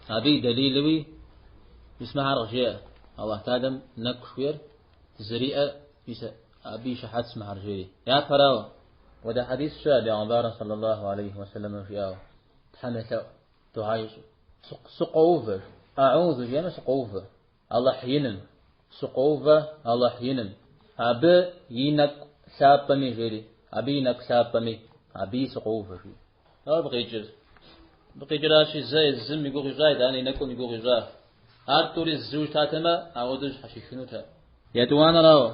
Абы и дэлилуи мис мыхьэр къыжеӏэ. Аллахь Тэхьэлам нэкӏу жыхуиӏэр зэриӏэр мис абы и щыхьэтщ мыхьэр жери. Япэрауэ, уэдэ хьэдис щыӏэ Бегъымбарым саллаллаху алейхи уэсэлэмым жиӏауэ, Тхьэм елъэӏу, дугьэ ищӏу. Сыкъуоувэ, аӏузу жиӏэмэ сыкъуоувэ. Алыхь иным, сыкъуоувэ Алыхь иным. Абы и нэкӏу лъапӏэми, жери, абы и нэкӏу лъапӏэми, абыи сыкъуоувэ, жи. Дауэ абы къикӏыр? Абы къикӏыращи, зэ езым и гугъу ищӏа, итӏанэ и нэкӏум и гугъу ищӏа. Ар тӏури зыуэ щытатэмэ, ауэдэу щхьэщихынутэкъым. Етӏуанэрауэ,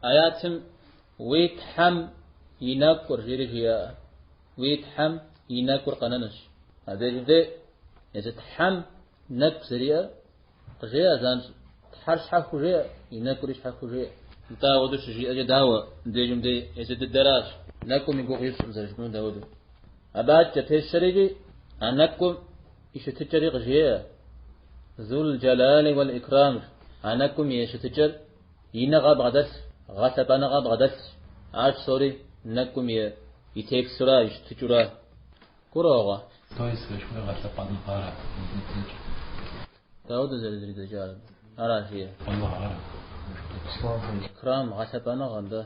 аятым уи Тхьэм и нэкӏур, жери жиӏа, уи Тхьэм и нэкӏур къэнэнущ. Абдежым де езы Тхьэм нэкӏу зэриӏэр къыжеӏэ занщӏэу. Тхьэр щхьэхуэу жеӏэ, и нэкӏури щхьэхуэу жеӏэ. Нтӏэ, ауэдэу щыжиӏэкӏэ дауэ, мыбдежым де езы дыдэращ. Нэкӏум и гугъу ищӏым зэрыжыпӏэнур дауэдэу. Абы адэкӏэ пещэри а нэкӏум и щытыкӏэри къыжеӏэ. Зул джалали уал икрам. А нэкӏум и щытыкӏэр иныгъэ бгъэдэлъ, гъэлъэпӏэныгъэ бгъэдэлъщ. Ар псори нэкӏум и теплъура, и щытыкӏэура. Гурыӏуэгъуэ? Достоинство жыхуиӏэр гъэлъэпӏэныгъэра? Дауэдэу зэрызэридзэкӏар? Ара жиӏэр. Икрам, гъэлъэпӏэныгъэ, нтӏэ.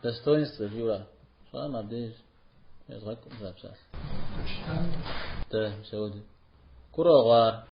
Достоинство жиӏэура? Щӏам абдеж езгъэкӏу за псалъэ. Дэ, мис ауэдэу. Гурыӏуэгъуэ ар?